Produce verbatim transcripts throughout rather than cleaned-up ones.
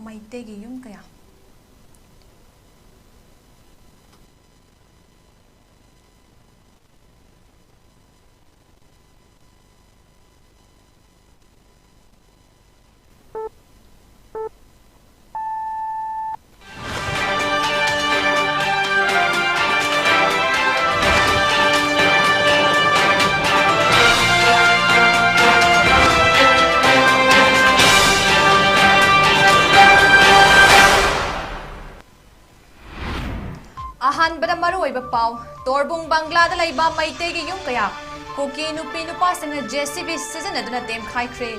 ꯃꯩꯇꯩꯒꯤ ꯌꯨꯝ ꯀꯌꯥ꯫ ꯑꯍꯥꯟꯕꯗ ꯃꯔꯨꯑꯣꯏꯕ ꯄꯥꯎ꯫ ꯇꯣꯔꯕꯨꯡ ꯕꯪꯒ꯭ꯂꯥꯗ ꯂꯩꯕ ꯃꯩꯇꯩꯒꯤ ꯌꯨꯝ ꯀꯌꯥ ꯀꯨꯀꯤ ꯅꯨꯄꯤ ꯅꯨꯄꯥꯁꯤꯡꯅ JCB ꯁꯤꯖꯤꯟꯅꯗꯨꯅ ꯇꯦꯝꯈꯥꯏꯈ꯭ꯔꯦ꯫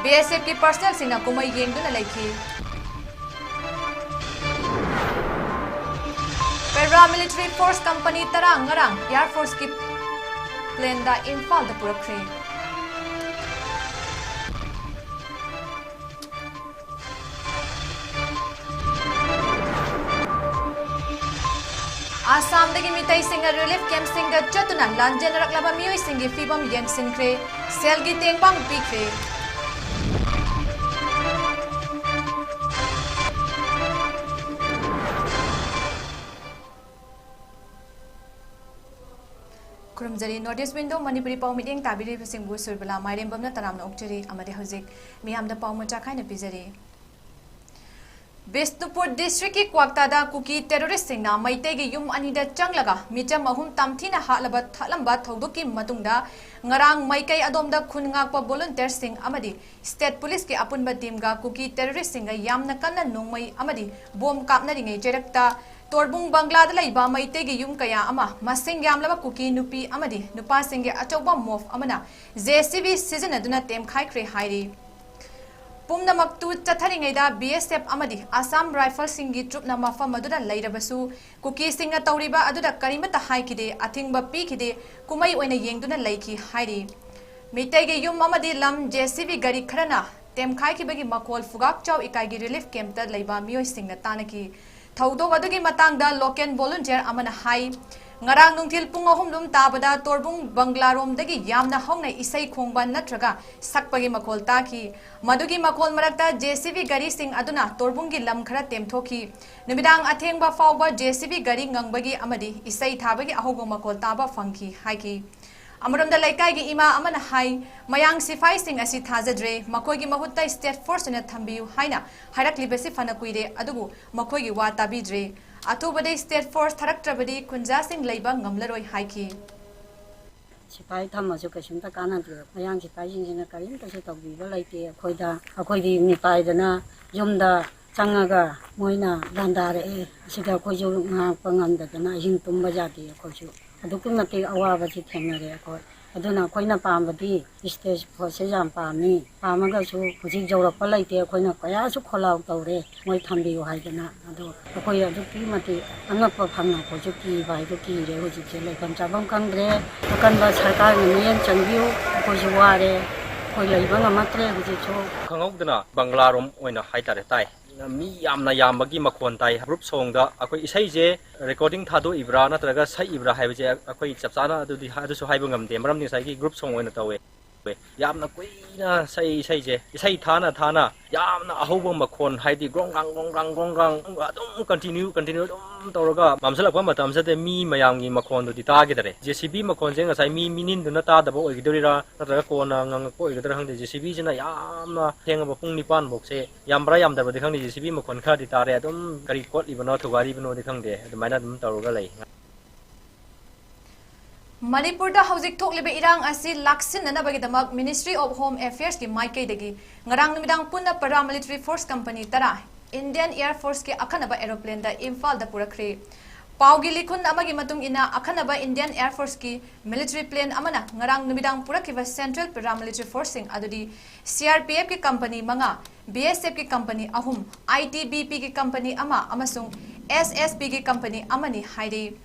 BSFꯀꯤ personnelꯁꯤꯡꯅ ꯀꯨꯝꯍꯩ ꯌꯦꯡꯗꯨꯅ ꯂꯩꯈꯤ꯫ Paramilitary force company ꯇꯔꯥ ꯉꯔꯥꯡ Air Forceꯀꯤ planeꯗ ꯏꯝꯐꯥꯜꯗ ꯄꯨꯔꯛꯈ꯭ꯔꯦ꯫ ꯑꯁꯥꯝꯗꯒꯤ ꯃꯤꯇꯩꯁꯤꯡꯅ relief campꯁꯤꯡꯗ ꯆꯠꯇꯨꯅ ꯂꯥꯟꯖꯦꯟꯅꯔꯛꯂꯕ ꯃꯤꯑꯣꯏꯁꯤꯡꯒꯤ ꯐꯤꯕꯝ ꯌꯦꯡꯁꯤꯟꯈ꯭ꯔꯦ, ꯁꯦꯜꯒꯤ ꯇꯦꯡꯕꯥꯡ ꯄꯤꯈ꯭ꯔꯦ꯫ ꯈꯨꯔꯨꯝꯖꯔꯤ꯫ North East Window ꯃꯅꯤꯄꯨꯔꯤ ꯄꯥꯎ ꯃꯤꯠꯌꯦꯡ ꯇꯥꯕꯤꯔꯤꯕꯁꯤꯡꯕꯨ ꯁꯨꯔꯕꯂꯥ ꯃꯥꯏꯔꯦꯝꯕꯝꯅ ꯇꯔꯥꯝꯅ ꯑꯣꯛꯆꯔꯤ꯫ ꯑꯃꯗꯤ ꯍꯧꯖꯤꯛ ꯃꯤꯌꯥꯝꯗ ꯄꯥꯎ ꯃꯆꯥ ꯈꯥꯏꯅ ꯄꯤꯖꯔꯤ꯫ ꯕꯤꯁꯅꯨꯄꯨꯔ districtꯀꯤ ꯀ꯭ꯋꯥꯛꯇꯥꯗ ꯀꯨꯀꯤ terroristꯁꯤꯡꯅ ꯃꯩꯇꯩꯒꯤ ꯌꯨꯝ ꯑꯅꯤꯗ ꯆꯪꯂꯒ ꯃꯤꯆꯝ ꯑꯍꯨꯝ ꯇꯝꯊꯤꯅ ꯍꯥꯠꯂꯕ, ꯊꯠꯂꯝꯕ ꯊꯧꯗꯣꯛꯀꯤ ꯃꯇꯨꯡꯗ ꯉꯔꯥꯡ ꯃꯥꯏꯀꯩ ꯑꯗꯣꯝꯗ ꯈꯨꯟ ꯉꯥꯛꯄ volunteerꯁꯤꯡ ꯑꯃꯗꯤ state policeꯀꯤ ꯑꯄꯨꯟꯕ teamꯒ ꯀꯨꯀꯤ terroristꯁꯤꯡꯒ ꯌꯥꯝꯅ ꯀꯟꯅ ꯅꯣꯡꯃꯩ ꯑꯃꯗꯤ bomb ꯀꯥꯞꯅꯔꯤꯉꯩ ꯆꯩꯔꯛꯇ ꯇꯣꯔꯕꯨꯡ ꯕꯪꯒ꯭ꯂꯥꯗ ꯂꯩꯕ ꯃꯩꯇꯩꯒꯤ ꯌꯨꯝ ꯀꯌꯥ ꯑꯃ, ꯃꯁꯤꯡ ꯌꯥꯝꯂꯕ ꯀꯨꯀꯤ ꯅꯨꯄꯤ ꯑꯃꯗꯤ ꯅꯨꯄꯥꯁꯤꯡꯒꯤ ꯑꯆꯧꯕ mob ꯑꯃꯅ JCB ꯁꯤꯖꯤꯟꯅꯗꯨꯅ ꯇꯦꯝꯈꯥꯏꯈ꯭ꯔꯦ ꯍꯥꯏꯔꯤ꯫ ꯄꯨꯝꯅꯃꯛꯇꯨ ꯆꯠꯊꯔꯤꯉꯩꯗ BSF ꯑꯃꯗꯤ Assam Riflesꯁꯤꯡꯒꯤ troopꯅ ꯃꯐꯝ ꯑꯗꯨꯗ ꯂꯩꯔꯕꯁꯨ, ꯀꯨꯀꯤꯁꯤꯡꯅ ꯇꯧꯔꯤꯕ ꯑꯗꯨꯗ ꯀꯔꯤꯃꯠꯇ ꯍꯥꯏꯈꯤꯗꯦ, ꯑꯊꯤꯡꯕ ꯄꯤꯈꯤꯗꯦ, ꯀꯨꯝꯍꯩ ꯑꯣꯏꯅ ꯌꯦꯡꯗꯨꯅ ꯂꯩꯈꯤ ꯍꯥꯏꯔꯤ꯫ ꯃꯤꯇꯩꯒꯤ ꯌꯨꯝ ꯑꯃꯗꯤ ꯂꯝ JCB ꯒꯥꯔꯤ ꯈꯔꯅ ꯇꯦꯝꯈꯥꯏꯈꯤꯕꯒꯤ ꯃꯈꯣꯜ ꯐꯨꯒꯥꯛꯆꯥꯎ ꯏꯀꯥꯏꯒꯤ relief campꯇ ꯂꯩꯕ ꯃꯤꯑꯣꯏꯁꯤꯡꯅ ꯇꯥꯅꯈꯤ꯫ ꯊꯧꯗꯣꯛ ꯑꯗꯨꯒꯤ ꯃꯇꯥꯡꯗ local volunteer ꯑꯃꯅ ꯍꯥꯏ, ꯉꯔꯥꯡ ꯅꯨꯡꯊꯤꯜ ꯄꯨꯡ ꯑꯍꯨꯝ ꯂꯨꯝ ꯇꯥꯕꯗ ꯇꯣꯔꯕꯨꯡ ꯕꯪꯒ꯭ꯂꯥꯔꯣꯝꯗꯒꯤ ꯌꯥꯝꯅ ꯍꯧꯅ ꯏꯁꯩ ꯈꯣꯡꯕ ꯅꯠꯇ꯭ꯔꯒ ꯁꯛꯄꯒꯤ ꯃꯈꯣꯜ ꯇꯥꯈꯤ꯫ ꯃꯗꯨꯒꯤ ꯃꯈꯣꯜ ꯃꯔꯛꯇ JCB ꯒꯥꯔꯤꯁꯤꯡ ꯑꯗꯨꯅ ꯇꯣꯔꯕꯨꯡꯒꯤ ꯂꯝ ꯈꯔ ꯇꯦꯝꯊꯣꯛꯈꯤ꯫ ꯅꯨꯃꯤꯗꯥꯡ ꯑꯊꯦꯡꯕ ꯐꯥꯎꯕ JCB ꯒꯥꯔꯤ ꯉꯪꯕꯒꯤ ꯑꯃꯗꯤ ꯏꯁꯩ ꯊꯥꯕꯒꯤ ꯑꯍꯧꯕ ꯃꯈꯣꯜ ꯇꯥꯕ ꯐꯪꯈꯤ ꯍꯥꯏꯈꯤ꯫ ꯑꯃꯔꯣꯝꯗ ꯂꯩꯀꯥꯏꯒꯤ ꯏꯃꯥ ꯑꯃꯅ ꯍꯥꯏ, ꯃꯌꯥꯡ ꯁꯤꯐꯥꯏꯁꯤꯡ ꯑꯁꯤ ꯊꯥꯖꯗ꯭ꯔꯦ, ꯃꯈꯣꯏꯒꯤ ꯃꯍꯨꯠꯇ state force ꯑꯣꯏꯅ ꯊꯝꯕꯤꯌꯨ ꯍꯥꯏꯅ ꯍꯥꯏꯔꯛꯂꯤꯕꯁꯤ ꯐꯅ ꯀꯨꯏꯔꯦ, ꯑꯗꯨꯕꯨ ꯃꯈꯣꯏꯒꯤ ꯋꯥ ꯇꯥꯕꯤꯗ꯭ꯔꯦ꯫ ꯑꯊꯨꯕꯗ state force ꯊꯥꯔꯛꯇ꯭ꯔꯕꯗꯤ ꯈꯨꯟꯖꯥꯁꯤꯡ ꯂꯩꯕ ꯉꯝꯂꯔꯣꯏ ꯍꯥꯏꯈꯤ꯫ ꯁꯤꯐꯥꯏ ꯊꯝꯃꯁꯨ ꯀꯩꯁꯨꯝꯇ ꯀꯥꯟꯅꯗꯦ꯫ ꯃꯌꯥꯡ ꯁꯤꯐꯥꯏꯁꯤꯡꯁꯤꯅ ꯀꯔꯤꯝꯇꯁꯨ ꯇꯧꯕꯤꯕ ꯂꯩꯇꯦ ꯑꯩꯈꯣꯏꯗ꯫ ꯑꯩꯈꯣꯏꯗꯤ ꯃꯤꯄꯥꯏꯗꯅ ꯌꯨꯝꯗ ꯆꯪꯉꯒ ꯃꯣꯏꯅ ꯂꯥꯟꯗꯥꯔꯛꯑꯦ꯫ ꯁꯤꯗ ꯑꯩꯈꯣꯏꯁꯨ ꯉꯥꯛꯄ ꯉꯝꯗꯗꯅ ꯑꯍꯤꯡ ꯇꯨꯝꯕ ꯌꯥꯗꯦ꯫ ꯑꯩꯈꯣꯏꯁꯨ ꯑꯗꯨꯛꯀꯤ ꯃꯇꯤꯛ ꯑꯋꯥꯕꯁꯤ ꯊꯦꯡꯅꯔꯦ ꯑꯩꯈꯣꯏ꯫ ꯑꯗꯨꯅ ꯑꯩꯈꯣꯏꯅ ꯄꯥꯝꯕꯗꯤ state force ꯁꯦ ꯌꯥꯝ ꯄꯥꯝꯃꯤ꯫ ꯄꯥꯝꯃꯒꯁꯨ ꯍꯧꯖꯤꯛ ꯌꯧꯔꯛꯄ ꯂꯩꯇꯦ꯫ ꯑꯩꯈꯣꯏꯅ ꯀꯌꯥꯁꯨ ꯈꯣꯜꯂꯥꯎ ꯇꯧꯔꯦ ꯃꯣꯏ ꯊꯝꯕꯤꯌꯨ ꯍꯥꯏꯗꯅ꯫ ꯑꯗꯣ ꯑꯩꯈꯣꯏ ꯑꯗꯨꯛꯀꯤ ꯃꯇꯤꯛ ꯑꯉꯛꯄ ꯐꯪꯉꯛꯄꯁꯨ ꯀꯤꯕ ꯍꯥꯏꯗꯨ ꯀꯤꯔꯦ꯫ ꯍꯧꯖꯤꯛꯁꯦ ꯂꯩꯐꯝ ꯆꯥꯐꯝ ꯈꯪꯗ꯭ꯔꯦ꯫ ꯑꯀꯟꯕ ꯁꯔꯀꯥꯔꯅ ꯃꯤꯠꯌꯦꯡ ꯆꯪꯕꯤꯌꯨ꯫ ꯑꯩꯈꯣꯏꯁꯨ ꯋꯥꯔꯦ꯫ ꯑꯩꯈꯣꯏ ꯂꯩꯕ ꯉꯝꯃꯛꯇ꯭ꯔꯦ ꯍꯧꯖꯤꯛꯁꯨ꯫ ꯈꯪꯍꯧꯗꯅ ꯕꯪꯒ꯭ꯂꯥꯔꯣꯝ ꯑꯣꯏꯅ ꯍꯥꯏꯇꯥꯔꯦ ꯇꯥꯏ꯫ ꯃꯤ ꯌꯥꯝꯅ ꯌꯥꯝꯕꯒꯤ ꯃꯈꯣꯟ ꯇꯥꯏ꯫ Group song ꯗ ꯑꯩꯈꯣꯏ ꯏꯁꯩꯁꯦ recording ꯊꯥꯗꯣꯛꯏꯕ꯭ꯔꯥ ꯅꯠꯇ꯭ꯔꯒ ꯁꯛꯏꯕ꯭ꯔꯥ ꯍꯥꯏꯕꯁꯦ ꯑꯩꯈꯣꯏ ꯆꯞ ꯆꯥꯅ ꯑꯗꯨꯗꯤ ꯑꯗꯨꯁꯨ ꯍꯥꯏꯕ ꯉꯝꯗꯦ꯫ ꯃꯔꯝꯗꯤ ꯉꯁꯥꯏꯒꯤ group song ꯑꯣꯏꯅ ꯇꯧꯋꯦ꯫ ꯌꯥꯝꯅ ꯀꯨꯏꯅ ꯁꯛꯏ ꯏꯁꯩꯁꯦ꯫ ꯏꯁꯩ ꯊꯥꯅ ꯊꯥꯅ ꯌꯥꯝꯅ ꯑꯍꯧꯕ ꯃꯈꯣꯟ, ꯍꯥꯏꯗꯤ ꯒ꯭ꯔꯣꯡ ꯒ꯭ꯔꯥꯡ ꯒ꯭ꯔꯣꯡ ꯒ꯭ꯔꯥꯡ ꯒ꯭ꯔꯣꯡ ꯒ꯭ꯔꯥꯡ ꯑꯗꯨꯝ continue continue ꯑꯗꯨꯝ ꯇꯧꯔꯒ ꯃꯝꯁꯤꯜꯂꯛꯄ ꯃꯇꯝꯁꯤꯗ ꯃꯤ ꯃꯌꯥꯝꯒꯤ ꯃꯈꯣꯟꯗꯨꯗꯤ ꯇꯥꯈꯤꯗꯔꯦ꯫ JCB ꯃꯈꯣꯟꯁꯦ ꯉꯁꯥꯏ ꯃꯤ ꯃꯤꯅꯤꯟꯗꯨꯅ ꯇꯥꯗꯕ ꯑꯣꯏꯒꯗꯣꯏꯔꯥ ꯅꯠꯇ꯭ꯔꯒ ꯀꯣꯟꯅ ꯉꯪꯉꯛꯄ ꯑꯣꯏꯒꯗ꯭ꯔꯥ ꯈꯪꯗꯦ꯫ JCB ꯁꯤꯅ ꯌꯥꯝꯅ ꯊꯦꯡꯉꯕ ꯄꯨꯡ ꯅꯤꯄꯥꯟ ꯐꯥꯎꯁꯦ ꯌꯥꯝꯕ꯭ꯔꯥ ꯌꯥꯝꯗꯕ꯭ꯔꯗꯤ ꯈꯪꯗꯦ, JCB ꯃꯈꯣꯟ ꯈꯔꯗꯤ ꯇꯥꯔꯦ꯫ ꯑꯗꯨꯝ ꯀꯔꯤ ꯀꯣꯠꯂꯤꯕꯅꯣ ꯊꯨꯒꯥꯏꯔꯤꯕꯅꯣꯗꯤ ꯈꯪꯗꯦ, ꯑꯗꯨꯃꯥꯏꯅ ꯑꯗꯨꯝ ꯇꯧꯔꯒ ꯂꯩ꯫ ꯃꯅꯤꯄꯨꯔꯗ ꯍꯧꯖꯤꯛ ꯊꯣꯛꯂꯤꯕ ꯏꯔꯥꯡ ꯑꯁꯤ ꯂꯥꯛꯁꯤꯟꯅꯅꯕꯒꯤꯗꯃꯛ Ministry of Home Affairs ꯀꯤ ꯃꯥꯏꯀꯩꯗꯒꯤ ꯉꯔꯥꯡ ꯅꯨꯃꯤꯗꯥꯡ ꯄꯨꯟꯅ paramilitary force company ꯇꯔꯥ Indian Air Force ꯀꯤ ꯑꯈꯟꯅꯕ aeroplane ꯗ ꯏꯝꯐꯥꯜꯗ ꯄꯨꯔꯛꯈ꯭ꯔꯦ꯫ ꯄꯥꯎꯒꯤ ꯂꯤꯈꯨꯟ ꯑꯃꯒꯤ ꯃꯇꯨꯡ ꯏꯟꯅ, ꯑꯈꯟꯅꯕ Indian Air Force ꯀꯤ military plane ꯑꯃꯅ ꯉꯔꯥꯡ ꯅꯨꯃꯤꯗꯥꯡ ꯄꯨꯔꯛꯈꯤꯕ central paramilitary force ꯁꯤꯡ ꯑꯗꯨꯗꯤ CRPF ꯀꯤ company ꯃꯉꯥ, BSF ꯀꯤ company ꯑꯍꯨꯝ, ITBP ꯒꯤ company ꯑꯃ ꯑꯃꯁꯨꯡ SSB ꯒꯤ company ꯑꯃꯅꯤ ꯍꯥꯏꯔꯤ꯫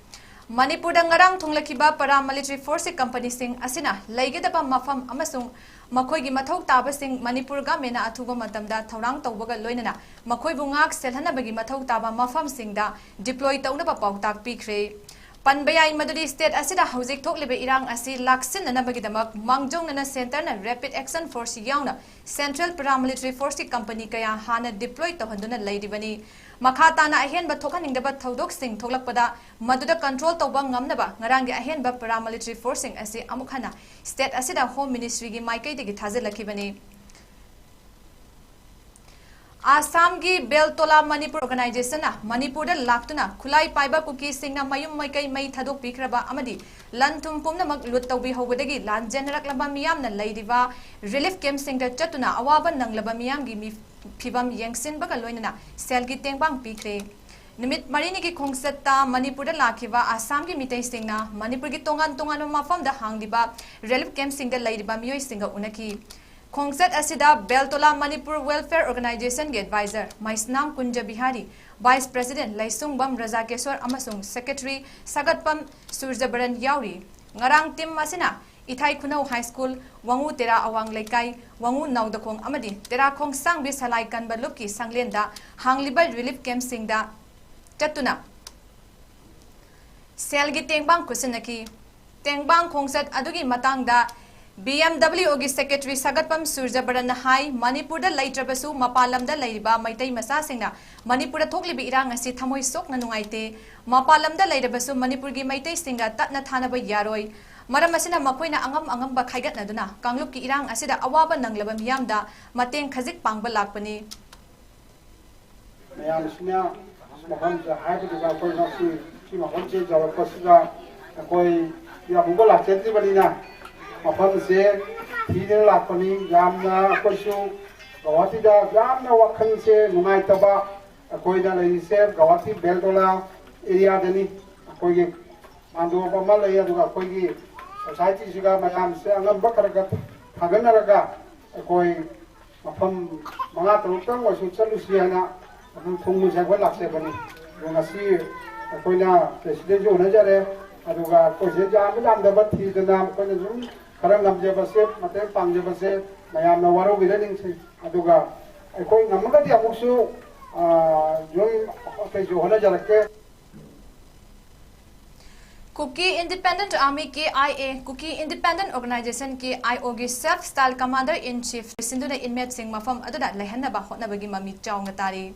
ꯃꯅꯤꯄꯨꯔꯗ ꯉꯔꯥꯡ ꯊꯨꯡꯂꯈꯤꯕ paramilitary force ꯀꯤ company ꯁꯤꯡ ꯑꯁꯤꯅ ꯂꯩꯒꯗꯕ ꯃꯐꯝ ꯑꯃꯁꯨꯡ ꯃꯈꯣꯏꯒꯤ ꯃꯊꯧ ꯇꯥꯕꯁꯤꯡ ꯃꯅꯤꯄꯨꯔ government ꯅ ꯑꯊꯨꯕ ꯃꯇꯝꯗ ꯊꯧꯔꯥꯡ ꯇꯧꯕꯒ ꯂꯣꯏꯅꯅ ꯃꯈꯣꯏꯕꯨ ꯉꯥꯛ ꯁꯦꯜꯍꯟꯅꯕꯒꯤ ꯃꯊꯧ ꯇꯥꯕ ꯃꯐꯝꯁꯤꯡꯗ deploy ꯇꯧꯅꯕ ꯄꯥꯎꯇꯥꯛ ꯄꯤꯈ꯭ꯔꯦ꯫ ꯄꯟꯕ ꯌꯥꯏ ꯃꯗꯨꯗꯤ state ꯑꯁꯤꯗ ꯍꯧꯖꯤꯛ ꯊꯣꯛꯂꯤꯕ ꯏꯔꯥꯡ ꯑꯁꯤ ꯂꯥꯛꯁꯤꯟꯅꯅꯕꯒꯤꯗꯃꯛ ꯃꯥꯡꯖꯧꯅꯅ centreꯅ rapid action force ꯌꯥꯎꯅ central paramilitary forceꯀꯤ company ꯀꯌꯥ ꯍꯥꯟꯅ deploy ꯇꯧꯍꯟꯗꯨꯅ ꯂꯩꯔꯤꯕꯅꯤ꯫ ꯃꯈꯥ ꯇꯥꯅ ꯑꯍꯦꯟꯕ ꯊꯣꯛꯍꯟꯅꯤꯡꯗꯕ ꯊꯧꯗꯣꯛꯁꯤꯡ ꯊꯣꯛꯂꯛꯄꯗ ꯃꯗꯨꯗ control ꯇꯧꯕ ꯉꯝꯅꯕ ꯉꯔꯥꯡꯒꯤ ꯑꯍꯦꯟꯕ paramilitary forceꯁꯤꯡ ꯑꯁꯤ ꯑꯃꯨꯛ ꯍꯟꯅ state ꯑꯁꯤꯗ Home Ministryꯒꯤ ꯃꯥꯏꯀꯩꯗꯒꯤ ꯊꯥꯖꯤꯜꯂꯛꯈꯤꯕꯅꯤ꯫ ꯑꯁꯥꯝꯒꯤ ꯕꯦꯜꯇꯣꯂꯥ ꯃꯅꯤꯄꯨꯔ organizationꯅ ꯃꯅꯤꯄꯨꯔꯗ ꯂꯥꯛꯇꯨꯅ ꯈꯨꯠꯂꯥꯏ ꯄꯥꯏꯕ ꯀꯨꯀꯤꯁꯤꯡꯅ ꯃꯌꯨꯝ ꯃꯀꯩ ꯃꯩ ꯊꯥꯗꯣꯛꯄꯤꯈ꯭ꯔꯕ ꯑꯃꯗꯤ ꯂꯟ ꯊꯨꯝ ꯄꯨꯝꯅꯃꯛ ꯂꯨꯠ ꯇꯧꯕꯤꯍꯧꯕꯗꯒꯤ ꯂꯥꯟꯖꯦꯟꯅꯔꯛꯂꯕ ꯃꯤꯌꯥꯝꯅ ꯂꯩꯔꯤꯕ relief campꯁꯤꯡꯗ ꯆꯠꯇꯨꯅ ꯑꯋꯥꯕ ꯅꯪꯂꯕ ꯃꯤꯌꯥꯝꯒꯤ ꯃꯤ-, ꯐꯤꯚꯝ ꯌꯦꯡꯁꯤꯟꯕꯒ ꯂꯣꯏꯅꯅ ꯁꯦꯜꯒꯤ ꯇꯦꯡꯕꯥꯡ ꯄꯤꯈ꯭ꯔꯦ꯫ ꯅꯨꯃꯤꯠ ꯃꯔꯤꯅꯤꯒꯤ ꯈꯣꯡꯆꯠꯇ ꯃꯅꯤꯄꯨꯔꯗ ꯂꯥꯛꯈꯤꯕ ꯑꯁꯥꯝꯒꯤ ꯃꯤꯇꯩꯁꯤꯡꯅ ꯃꯅꯤꯄꯨꯔꯒꯤ ꯇꯣꯉꯥꯟ ꯇꯣꯉꯥꯟꯕ ꯃꯐꯝꯗ ꯍꯥꯡꯂꯤꯕ relief campꯁꯤꯡꯗ ꯂꯩꯔꯤꯕ ꯃꯤꯑꯣꯏꯁꯤꯡꯒ ꯎꯅꯈꯤ꯫ ꯈꯣꯡꯆꯠ ꯑꯁꯤꯗ ꯕꯦꯜꯇꯣꯂꯥ ꯃꯅꯤꯄꯨꯔ Welfare Organizationꯒꯤ advisor ꯃꯩꯁꯅꯥꯝ ꯀꯨꯟꯖ ꯕꯤꯍꯥꯔꯤ, vice president ꯂꯩꯁꯨꯡꯕꯝ ꯔꯖꯥꯀꯦꯁꯣꯔ ꯑꯃꯁꯨꯡ secretary ꯁꯥꯒꯠꯄꯝ ꯁꯨꯔꯖꯕꯔꯟ ꯌꯥꯎꯔꯤ꯫ ꯉꯔꯥꯡ team ꯑꯁꯤꯅ ꯏꯊꯥꯏ ꯈꯨꯅꯧ High School, ꯋꯥꯉꯨ ꯇꯦꯔꯥ ꯑꯋꯥꯡ ꯂꯩꯀꯥꯏ, ꯋꯥꯉꯨ ꯅꯥꯎꯗꯈꯣꯡ ꯑꯃꯗꯤ ꯇꯦꯔꯥꯈꯣꯡ ꯁꯥꯡꯕꯤ ꯁꯂꯥꯏ ꯀꯟꯕ ꯂꯨꯞꯀꯤ ꯁꯪꯂꯦꯟꯗ ꯍꯥꯡꯂꯤꯕ relief campꯁꯤꯡꯗ ꯆꯠꯇꯨꯅ ꯁꯦꯜꯒꯤ ꯇꯦꯡꯕꯥꯡ ꯈꯨꯠꯁꯤꯟꯅꯈꯤ꯫ ꯇꯦꯡꯕꯥꯡ ꯈꯣꯡꯆꯠ ꯑꯗꯨꯒꯤ ꯃꯇꯥꯡꯗ BMWOꯒꯤ secretary ꯁꯥꯒꯠꯄꯝ ꯁꯨꯔꯖꯕꯔꯟꯅ ꯍꯥꯏ, ꯃꯅꯤꯄꯨꯔꯗ ꯂꯩꯇ꯭ꯔꯕꯁꯨ ꯃꯄꯥꯟ ꯂꯝꯗ ꯂꯩꯔꯤꯕ ꯃꯩꯇꯩ ꯃꯆꯥꯁꯤꯡꯅ ꯃꯅꯤꯄꯨꯔꯗ ꯊꯣꯛꯂꯤꯕ ꯏꯔꯥꯡ ꯑꯁꯤ ꯊꯃꯣꯏ ꯁꯣꯛꯅ ꯅꯨꯡꯉꯥꯏꯇꯦ꯫ ꯃꯄꯥꯟ ꯂꯝꯗ ꯂꯩꯔꯕꯁꯨ ꯃꯅꯤꯄꯨꯔꯒꯤ ꯃꯩꯇꯩꯁꯤꯡꯒ ꯇꯠꯅ ꯊꯥꯅꯕ ꯌꯥꯔꯣꯏ꯫ ꯃꯔꯝ ꯑꯁꯤꯅ ꯃꯈꯣꯏꯅ ꯑꯉꯝ ꯑꯉꯝꯕ ꯈꯥꯏꯒꯠꯅꯗꯨꯅ ꯀꯥꯡꯂꯨꯞꯀꯤ ꯏꯔꯥꯡ ꯑꯁꯤꯗ ꯑꯋꯥꯕ ꯅꯪꯂꯕ ꯃꯤꯌꯥꯝꯗ ꯃꯇꯦꯡ ꯈꯖꯤꯛ ꯄꯥꯡꯕ ꯂꯥꯛꯄꯅꯤ꯫ ꯃꯌꯥꯝꯁꯤꯅ ꯃꯐꯝꯁꯤꯗ ꯍꯥꯏꯕꯗꯨꯗ ꯑꯩꯈꯣꯏ ꯉꯁꯤ ꯁꯤ ꯃꯐꯝꯁꯦ ꯌꯧꯔꯛꯄꯁꯤꯗ ꯑꯩꯈꯣꯏ ꯌꯥꯝ ꯑꯃꯨꯛꯀ ꯂꯥꯛꯆꯗ꯭ꯔꯤꯕꯅꯤꯅ ꯃꯐꯝꯁꯦ ꯊꯤꯗꯅ ꯂꯥꯛꯄꯅꯤ꯫ ꯌꯥꯝꯅ ꯑꯩꯈꯣꯏꯁꯨ ꯒꯧꯍꯥꯇꯤꯗ ꯌꯥꯝꯅ ꯋꯥꯈꯜꯁꯦ ꯅꯨꯡꯉꯥꯏꯇꯕ꯫ ꯑꯩꯈꯣꯏꯅ ꯂꯩꯔꯤꯁꯦ ꯒꯧꯍꯥꯇꯤ ꯕꯦꯜꯇꯣꯂꯥ areaꯗꯅꯤ꯫ ꯑꯩꯈꯣꯏꯒꯤ ꯃꯥꯟꯗꯣꯞ ꯑꯃ ꯂꯩ, ꯑꯗꯨꯒ ꯑꯩꯈꯣꯏꯒꯤ societyꯁꯤꯒ ꯃꯌꯥꯝꯁꯦ ꯑꯉꯝꯕ ꯈꯔ ꯈꯔ ꯊꯥꯒꯠꯅꯔꯒ ꯑꯩꯈꯣꯏ ꯃꯐꯝ ꯃꯉꯥ ꯇꯔꯨꯛꯇꯪ ꯑꯣꯏꯔꯁꯨ ꯆꯠꯂꯨꯁꯤ ꯍꯥꯏꯅ ꯑꯗꯨꯝ ꯊꯨꯡꯅ ꯆꯪꯕ ꯂꯥꯛꯆꯕꯅꯤ꯫ ꯑꯗꯣ ꯉꯁꯤ ꯑꯩꯈꯣꯏꯅ presidentꯁꯨ ꯎꯅꯖꯔꯦ, ꯑꯗꯨꯒ ꯑꯩꯈꯣꯏꯁꯦ ꯌꯥꯝꯕ ꯌꯥꯝꯗꯕ ꯊꯤꯗꯅ ꯑꯩꯈꯣꯏꯅ ꯁꯨꯝ ꯈꯔ ꯉꯝꯖꯕꯁꯦ, ꯃꯇꯦꯡ ꯄꯥꯡꯖꯕꯁꯦ ꯃꯌꯥꯝꯅ ꯋꯥꯔꯧꯕꯤꯔꯅꯤꯡꯁꯤ꯫ ꯑꯗꯨꯒ ꯑꯩꯈꯣꯏ ꯉꯝꯃꯒꯗꯤ ꯑꯃꯨꯛꯁꯨ, ꯑꯥ, ꯌꯨꯝ ꯑꯇꯩꯁꯨ ꯍꯣꯠꯅꯖꯔꯛꯀꯦ꯫ Kuki Independent Army, K I A, Kuki Independent Organization, K I O ꯒꯤ Self Style Commander in Chief ꯁꯤꯟꯗꯨꯅ inmateꯁꯤꯡ ꯃꯐꯝ ꯑꯗꯨꯗ ꯂꯩꯍꯟꯅꯕ ꯍꯣꯠꯅꯕꯒꯤ ꯃꯃꯤ ꯆꯥꯎꯅ ꯇꯥꯔꯤ꯫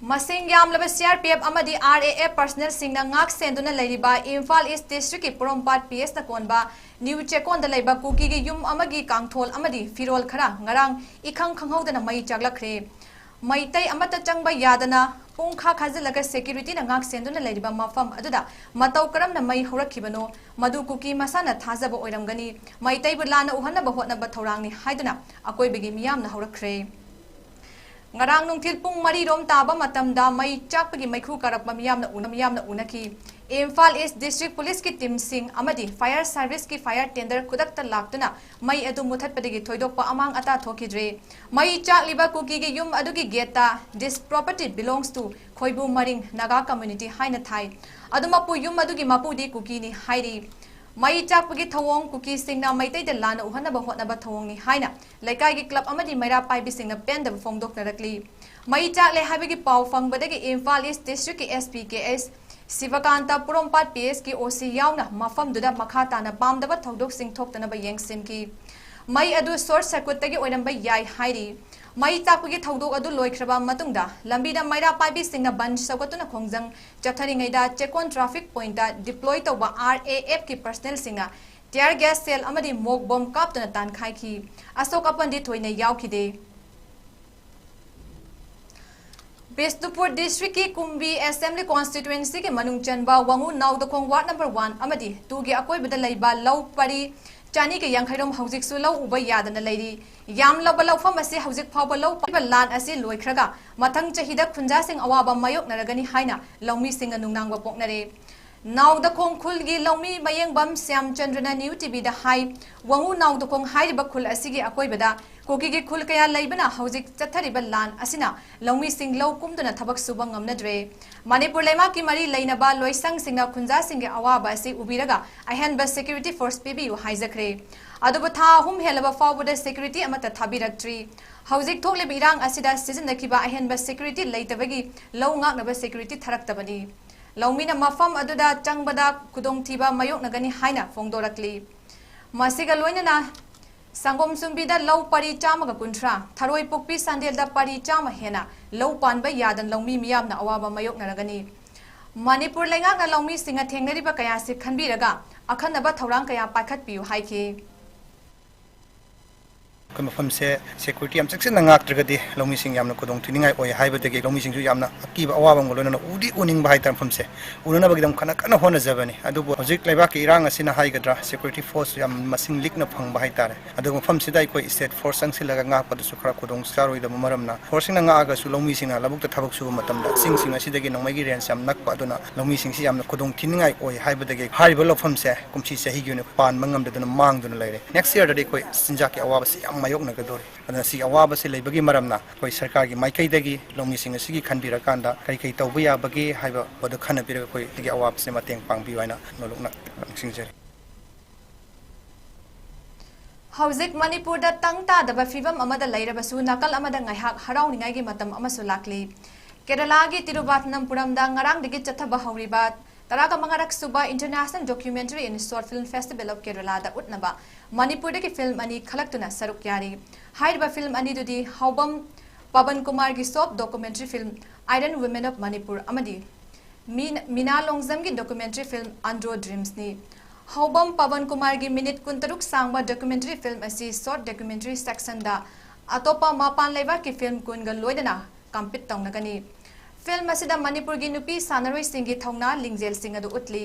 ꯃꯁꯤꯡ ꯌꯥꯝꯂꯕ C R P F ꯑꯃꯗꯤ R A F personnelꯁꯤꯡꯅ ꯉꯥꯛ ꯁꯦꯟꯗꯨꯅ ꯂꯩꯔꯤꯕ ꯏꯝꯐꯥꯜ East Districtꯀꯤ ꯄꯣꯔꯣꯝꯄꯥꯠ P Sꯅ ꯀꯣꯟꯕ ꯅ꯭ꯌꯨ ꯆꯦꯀꯣꯟꯗ ꯂꯩꯕ ꯀꯨꯀꯤꯒꯤ ꯌꯨꯝ ꯑꯃꯒꯤ ꯀꯥꯡꯊꯣꯜ ꯑꯃꯗꯤ ꯐꯤꯔꯣꯜ ꯈꯔ ꯉꯔꯥꯡ ꯏꯈꯪ ꯈꯪꯍꯧꯗꯅ ꯃꯩ ꯆꯥꯛꯂꯛꯈ꯭ꯔꯦ꯫ ꯃꯩꯇꯩ ꯑꯃꯠꯇ ꯆꯪꯕ ꯌꯥꯗꯅ ꯄꯨꯡꯈꯥ ꯈꯥꯖꯤꯜꯂꯒ securityꯅ ꯉꯥꯛ ꯁꯦꯟꯗꯨꯅ ꯂꯩꯔꯤꯕ ꯃꯐꯝ ꯑꯗꯨꯗ ꯃꯇꯧ ꯀꯔꯝꯅ ꯃꯩ ꯍꯧꯔꯛꯈꯤꯕꯅꯣ, ꯃꯗꯨ ꯀꯨꯀꯤ ꯃꯁꯥꯅ ꯊꯥꯖꯕ ꯑꯣꯏꯔꯝꯒꯅꯤ꯫ ꯃꯩꯇꯩꯕꯨ ꯂꯥꯟꯅ ꯎꯍꯟꯅꯕ ꯍꯣꯠꯅꯕ ꯊꯧꯔꯥꯡꯅꯤ ꯍꯥꯏꯗꯨꯅ ꯑꯀꯣꯏꯕꯒꯤ ꯃꯤꯌꯥꯝꯅ ꯍꯧꯔꯛꯈ꯭ꯔꯦ꯫ ꯉꯔꯥꯡ ꯅꯨꯡꯊꯤꯜ ꯄꯨꯡ ꯃꯔꯤ ꯔꯣꯝ ꯇꯥꯕ ꯃꯇꯝꯗ ꯃꯩ ꯆꯥꯛꯄꯒꯤ ꯃꯩꯈꯨ ꯀꯥꯔꯛꯄ ꯃꯤꯌꯥꯝꯅ ꯎꯅ-, ꯃꯤꯌꯥꯝꯅ ꯎꯅꯈꯤ꯫ ꯏꯝꯐꯥꯜ East District Policeꯀꯤ teamꯁꯤꯡ ꯑꯃꯗꯤ fire serviceꯀꯤ fire tender ꯈꯨꯗꯛꯇ ꯂꯥꯛꯇꯨꯅ ꯃꯩ ꯑꯗꯨ ꯃꯨꯊꯠꯄꯗꯒꯤ ꯊꯣꯏꯗꯣꯛꯄ ꯑꯃꯥꯡ ꯑꯇꯥ ꯊꯣꯛꯈꯤꯗ꯭ꯔꯦ꯫ ꯃꯩ ꯆꯥꯛꯂꯤꯕ ꯀꯨꯀꯤꯒꯤ ꯌꯨꯝ ꯑꯗꯨꯒꯤ gateꯇ "This property belongs to ꯈꯣꯏꯕꯨ ꯃꯔꯤꯡ Naga community" ꯍꯥꯏꯅ ꯊꯥꯏ꯫ ꯑꯗꯨꯃꯛꯄꯨ ꯌꯨꯝ ꯑꯗꯨꯒꯤ ꯃꯄꯨꯗꯤ ꯀꯨꯀꯤꯅꯤ ꯍꯥꯏꯔꯤ꯫ ꯃꯩ ꯆꯥꯛꯄꯒꯤ ꯊꯧꯑꯣꯡ ꯀꯨꯀꯤꯁꯤꯡꯅ ꯃꯩꯇꯩꯗ ꯂꯥꯟꯅ ꯎꯍꯟꯅꯕ ꯍꯣꯠꯅꯕ ꯊꯧꯑꯣꯡꯅꯤ ꯍꯥꯏꯅ ꯂꯩꯀꯥꯏꯒꯤ club ꯑꯃꯗꯤ ꯃꯩꯔꯥ ꯄꯥꯏꯕꯤꯁꯤꯡꯅ ꯄꯦꯟꯗꯕ ꯐꯣꯡꯗꯣꯛꯅꯔꯛꯂꯤ꯫ ꯃꯩ ꯆꯥꯛꯂꯦ ꯍꯥꯏꯕꯒꯤ ꯄꯥꯎ ꯐꯪꯕꯗꯒꯤ Imphal East Districtꯀꯤ S P K S ꯁꯤꯕꯀꯥꯟꯇ, ꯄꯣꯔꯣꯝꯄꯥꯠ P Sꯀꯤ O C ꯌꯥꯎꯅ ꯃꯐꯝꯗꯨꯗ ꯃꯈꯥ ꯇꯥꯅ ꯄꯥꯝꯗꯕ ꯊꯧꯗꯣꯛꯁꯤꯡ ꯊꯣꯛꯇꯅꯕ ꯌꯦꯡꯁꯤꯟꯈꯤ꯫ ꯃꯩ ꯑꯗꯨ short circuitꯇꯒꯤ ꯑꯣꯏꯔꯝꯕ ꯌꯥꯏ ꯍꯥꯏꯔꯤ꯫ ꯃꯩ ꯆꯥꯛꯄꯒꯤ ꯊꯧꯗꯣꯛ ꯑꯗꯨ ꯂꯣꯏꯈ꯭ꯔꯕ ꯃꯇꯨꯡꯗ ꯂꯝꯕꯤꯗ ꯃꯩꯔꯥ ꯄꯥꯏꯕꯤꯁꯤꯡꯅ ꯕꯟ ꯁꯧꯒꯠꯇꯨꯅ ꯈꯣꯡꯖꯪ ꯆꯠꯊꯔꯤꯉꯩꯗ ꯆꯦꯛꯀꯣꯟ traffic pointꯇ deploy ꯇꯧꯕ R A Fꯀꯤ personnelꯁꯤꯡꯅ tear gas shell ꯑꯃꯗꯤ mock bomb ꯀꯥꯞꯇꯨꯅ ꯇꯥꯟꯈꯥꯏꯈꯤ꯫ ꯑꯁꯣꯛ ꯑꯄꯟꯗꯤ ꯊꯣꯏꯅ ꯌꯥꯎꯈꯤꯗꯦ꯫ ꯕꯤꯁꯅꯨꯄꯨꯔ Districtꯀꯤ ꯀꯨꯝꯕꯤ Assembly Constituencyꯒꯤ ꯃꯅꯨꯡ ꯆꯟꯕ ꯋꯥꯉꯨ ꯅꯥꯎꯗꯈꯣꯡ Ward number one ꯑꯃꯗꯤ twoꯒꯤ ꯑꯀꯣꯏꯕꯗ ꯂꯩꯕ ꯂꯧ ꯄꯔꯤ ꯆꯅꯤꯒ ꯌꯥꯡꯈꯩ ꯔꯣꯝ ꯍꯧꯖꯤꯛꯁꯨ ꯂꯧ ꯎꯕ ꯌꯥꯗꯅ ꯂꯩꯔꯤ꯫ ꯌꯥꯝꯂꯕ ꯂꯧꯐꯝ ꯑꯁꯤ ꯍꯧꯖꯤꯛ ꯐꯥꯎꯕ ꯂꯧ ꯄꯥꯏꯕ ꯂꯥꯟ ꯑꯁꯤ ꯂꯣꯏꯈ꯭ꯔꯒ ꯃꯊꯪ ꯆꯍꯤꯗ ꯈꯨꯟꯖꯥꯁꯤꯡ ꯑꯋꯥꯕ ꯃꯥꯌꯣꯛꯅꯔꯒꯅꯤ ꯍꯥꯏꯅ ꯂꯧꯃꯤꯁꯤꯡꯅ ꯅꯨꯡꯅꯥꯡꯕ ꯄꯣꯛꯅꯔꯦ꯫ ꯅꯥꯎꯗꯈꯣꯡ ꯈꯨꯜꯒꯤ ꯂꯧꯃꯤ ꯃꯌꯦꯡꯕꯝ ꯁ꯭ꯌꯥꯝꯆꯟꯗ꯭ꯔꯅ New TVꯗ ꯍꯥꯏ, ꯋꯥꯉꯨ ꯅꯥꯎꯗꯈꯣꯡ ꯍꯥꯏꯔꯤꯕ ꯈꯨꯜ ꯑꯁꯤꯒꯤ ꯑꯀꯣꯏꯕꯗ ꯀꯨꯀꯤꯒꯤ ꯈꯨꯜ ꯀꯌꯥ ꯂꯩꯕꯅ ꯍꯧꯖꯤꯛ ꯆꯠꯊꯔꯤꯕ ꯂꯥꯟ ꯑꯁꯤꯅ ꯂꯧꯃꯤꯁꯤꯡ ꯂꯧ ꯀꯨꯝꯗꯨꯅ ꯊꯕꯛ ꯁꯨꯕ ꯉꯝꯅꯗ꯭ꯔꯦ꯫ ꯃꯅꯤꯄꯨꯔ ꯂꯩꯕꯥꯛꯀꯤ ꯃꯔꯤ ꯂꯩꯅꯕ ꯂꯣꯏꯁꯪꯁꯤꯡꯅ ꯈꯨꯟꯖꯥꯁꯤꯡꯒꯤ ꯑꯋꯥꯕ ꯑꯁꯤ ꯎꯕꯤꯔꯒ ꯑꯍꯦꯟꯕ security force ꯄꯤꯕꯤꯌꯨ ꯍꯥꯏꯖꯈ꯭ꯔꯦ꯫ ꯑꯗꯨꯕꯨ ꯊꯥ ꯑꯍꯨꯝ ꯍꯦꯜꯂꯕ ꯐꯥꯎꯕꯗ security ꯑꯃꯠꯇ ꯊꯥꯕꯤꯔꯛꯇ꯭ꯔꯤ꯫ ꯍꯧꯖꯤꯛ ꯊꯣꯛꯂꯤꯕ ꯏꯔꯥꯡ ꯑꯁꯤꯗ ꯁꯤꯖꯤꯟꯅꯈꯤꯕ ꯑꯍꯦꯟꯕ security ꯂꯩꯇꯕꯒꯤ ꯂꯧ ꯉꯥꯛꯅꯕ security ꯊꯥꯔꯛꯇꯕꯅꯤ꯫ ꯂꯧꯃꯤꯅ ꯃꯐꯝ ꯑꯗꯨꯗ ꯆꯪꯕꯗ ꯈꯨꯗꯣꯡꯊꯤꯕ ꯃꯥꯌꯣꯛꯅꯒꯅꯤ ꯍꯥꯏꯅ ꯐꯣꯡꯗꯣꯔꯛꯂꯤ꯫ ꯃꯁꯤꯒ ꯂꯣꯏꯅꯅ ꯁꯪꯒꯣꯝ ꯁꯨꯝꯕꯤꯗ ꯂꯧ ꯄꯔꯤ ꯆꯥꯝꯃꯒ ꯀꯨꯟꯊ꯭ꯔꯥ, ꯊꯔꯣꯏ ꯄꯨꯛꯄꯤ ꯁꯟꯗꯦꯜꯗ ꯄꯔꯤ ꯆꯥꯝꯃ ꯍꯦꯟꯅ ꯂꯧ ꯄꯥꯟꯕ ꯌꯥꯗꯅ ꯂꯧꯃꯤ ꯃꯤꯌꯥꯝꯅ ꯑꯋꯥꯕ ꯃꯥꯌꯣꯛꯅꯔꯒꯅꯤ꯫ ꯃꯅꯤꯄꯨꯔ ꯂꯩꯉꯥꯛꯅ ꯂꯧꯃꯤꯁꯤꯡꯅ ꯊꯦꯡꯅꯔꯤꯕ ꯀꯌꯥꯁꯤ ꯈꯟꯕꯤꯔꯒ ꯑꯈꯟꯅꯕ ꯊꯧꯔꯥꯡ ꯀꯌꯥ ꯄꯥꯏꯈꯠꯄꯤꯌꯨ ꯍꯥꯏꯈꯤ꯫ ꯑꯩꯈꯣꯏ ꯃꯐꯝꯁꯦ ꯁꯦꯀ꯭ꯌꯨꯔꯤꯇꯤ ꯌꯥꯝ ꯆꯦꯛꯁꯤꯟꯅ ꯉꯥꯛꯇ꯭ꯔꯒꯗꯤ ꯂꯧꯃꯤꯁꯤꯡ ꯌꯥꯝꯅ ꯈꯨꯗꯣꯡ ꯊꯤꯅꯤꯡꯉꯥꯏ ꯑꯣꯏ ꯍꯥꯏꯕꯗꯒꯤ ꯂꯧꯃꯤꯁꯤꯡꯁꯨ ꯌꯥꯝꯅ ꯑꯀꯤꯕ ꯑꯋꯥꯕ ꯑꯃꯒ ꯂꯣꯏꯅꯅ ꯎꯗꯤ ꯎꯅꯤꯡꯕ ꯍꯥꯏꯇꯥꯔꯦ꯫ ꯃꯐꯝꯁꯦ ꯎꯅꯅꯕꯒꯤꯗꯃꯛ ꯀꯟꯅ ꯀꯟꯅ ꯍꯣꯠꯅꯖꯕꯅꯤ꯫ ꯑꯗꯨꯕꯨ ꯍꯧꯖꯤꯛ ꯂꯩꯕꯥꯛꯀꯤ ꯏꯔꯥꯡ ꯑꯁꯤꯅ ꯍꯥꯏꯒꯗ꯭ꯔꯥ, ꯁꯦꯀ꯭ꯌꯨꯔꯤꯇꯤ ꯐꯣꯔꯁ ꯌꯥꯝ ꯃꯁꯤꯡ ꯂꯤꯛꯅ ꯐꯪꯕ ꯍꯥꯏꯇꯥꯔꯦ꯫ ꯑꯗꯨꯒ ꯃꯐꯝꯁꯤꯗ ꯑꯩꯈꯣꯏ ꯁ꯭ꯇꯦꯠ ꯐꯣꯔꯁ ꯆꯪꯁꯤꯜꯂꯒ ꯉꯥꯛꯄꯗꯨꯁꯨ ꯈꯔ ꯈꯨꯗꯣꯡ ꯆꯥꯔꯣꯏꯗꯕ ꯃꯔꯝꯅ ꯐꯣꯔꯁꯁꯤꯡꯅ ꯉꯥꯛꯑꯒꯁꯨ ꯂꯧꯃꯤꯁꯤꯡꯅ ꯂꯧꯕꯨꯛꯇ ꯊꯕꯛ ꯁꯨꯕ ꯃꯇꯝꯗ ꯆꯤꯡꯁꯤꯡ ꯑꯁꯤꯗꯒꯤ ꯅꯣꯡꯃꯩꯒꯤ ꯔꯦꯟꯖ ꯌꯥꯝ ꯅꯛꯄ ꯑꯗꯨꯅ ꯂꯧꯃꯤꯁꯤꯡꯁꯤ ꯌꯥꯝꯅ ꯈꯨꯗꯣꯡ ꯊꯤꯅꯤꯡꯉꯥꯏ ꯑꯣꯏ ꯍꯥꯏꯕꯗꯒꯤ ꯍꯥꯏꯔꯤꯕ ꯂꯧꯐꯝꯁꯦ ꯀꯨꯝꯁꯤ ꯆꯍꯤꯒꯤ ꯑꯣꯏꯅ ꯄꯥꯟꯕ ꯉꯝꯗꯗꯨꯅ ꯃꯥꯡꯗꯨꯅ ꯂꯩꯔꯦ꯫ ꯅꯦꯛꯁ ꯌꯔꯗꯗꯤ ꯑꯩꯈꯣꯏ ꯆꯤꯟꯖꯥꯛꯀꯤ ꯑꯋꯥꯕꯁꯤ ꯌꯥꯝ ꯃꯥꯌꯣꯛꯅꯒꯗꯧꯔꯤ꯫ ꯑꯗꯨꯅ ꯁꯤ ꯑꯋꯥꯕꯁꯤ ꯂꯩꯕꯒꯤ ꯃꯔꯝꯅ ꯑꯩꯈꯣꯏ ꯁꯔꯀꯥꯔꯒꯤ ꯃꯥꯏꯀꯩꯗꯒꯤ ꯂꯧꯃꯤꯁꯤꯡ ꯑꯁꯤꯒꯤ ꯈꯟꯕꯤꯔꯀꯥꯟꯗ ꯀꯔꯤ ꯀꯔꯤ ꯇꯧꯕ ꯌꯥꯕꯒꯦ ꯍꯥꯏꯕ ꯄꯣꯠꯇꯨ ꯈꯟꯅꯕꯤꯔꯒ ꯑꯩꯈꯣꯏ ꯁꯤꯒꯤ ꯑꯋꯥꯕꯁꯤ ꯃꯇꯦꯡ ꯄꯥꯡꯕꯤꯌꯨ ꯍꯥꯏꯅ ꯅꯣꯂꯨꯛꯅ ꯅꯤꯡꯁꯤꯡꯖꯔꯤ꯫ ꯍꯧꯖꯤꯛ ꯃꯅꯤꯄꯨꯔꯗ ꯇꯪ ꯇꯥꯗꯕ ꯐꯤꯕꯝ ꯑꯃꯗ ꯂꯩꯔꯕꯁꯨ ꯅꯥꯀꯜ ꯑꯃꯗ ꯉꯥꯏꯍꯥꯛ ꯍꯔꯥꯎꯅꯤꯡꯉꯥꯏꯒꯤ ꯃꯇꯝ ꯑꯃꯁꯨ ꯂꯥꯛꯂꯤ꯫ ꯀꯦꯔꯂꯥꯒꯤ ꯇꯤꯔꯨꯕꯥꯊꯅꯝꯄꯨꯔꯝꯗ ꯉꯔꯥꯡꯗꯒꯤ ꯆꯠꯊꯕ ꯍꯧꯔꯤꯕ ꯇꯔꯥꯒ ꯃꯉꯥꯔꯛ ꯁꯨꯕ International Documentary and Short Film Festival of ꯀꯦꯔꯂꯥꯗ ꯎꯠꯅꯕ ꯃꯅꯤꯄꯨꯔꯗꯒꯤ ꯐꯤꯜꯝ ꯑꯅꯤ ꯈꯜꯂꯛꯇꯨꯅ ꯁꯔꯨꯛ ꯌꯥꯔꯤ꯫ ꯍꯥꯏꯔꯤꯕ ꯐꯤꯜꯝ ꯑꯅꯤꯗꯨꯗꯤ ꯍꯥꯎꯕꯝ ꯄꯕꯟ ꯀꯨꯃꯥꯔꯒꯤ ꯁꯣꯞ documentary film Iron Women of Manipur ꯑꯃꯗꯤ ꯃꯤ-, ꯃꯤꯅꯥ ꯂꯣꯡꯖꯝꯒꯤ ꯗꯣꯀꯨꯃꯦꯟꯇꯔꯤ ꯐꯤꯜꯝ ꯑꯟꯗ꯭ꯔꯣ ꯗ꯭ꯔꯤꯝꯁꯅꯤ꯫ ꯍꯧꯕꯝ ꯄꯕꯟ ꯀꯨꯃꯥꯔꯒꯤ ꯃꯤꯅꯤꯠ ꯀꯨꯟꯇꯔꯨꯛ ꯁꯥꯡꯕ ꯗꯣꯀꯨꯃꯦꯟꯇꯔꯤ ꯐꯤꯜꯝ ꯑꯁꯤ ꯁꯣꯔꯠ ꯗꯣꯀꯨꯃꯦꯟꯇꯔꯤ ꯁꯦꯛꯁꯟꯗ ꯑꯇꯣꯞꯄ ꯃꯄꯥꯟ ꯂꯩꯕꯥꯛꯀꯤ ꯐꯤꯜꯝ ꯀꯨꯟꯒ ꯂꯣꯏꯅꯅ ꯀꯝꯄꯤꯠ ꯇꯧꯅꯒꯅꯤ꯫ ꯐꯤꯜꯝ ꯑꯁꯤꯗ ꯃꯅꯤꯄꯨꯔꯒꯤ ꯅꯨꯄꯤ ꯁꯥꯟꯅꯔꯣꯏꯁꯤꯡꯒꯤ ꯊꯧꯅꯥ ꯂꯤꯡꯖꯦꯜꯁꯤꯡ ꯑꯗꯨ ꯎꯠꯂꯤ꯫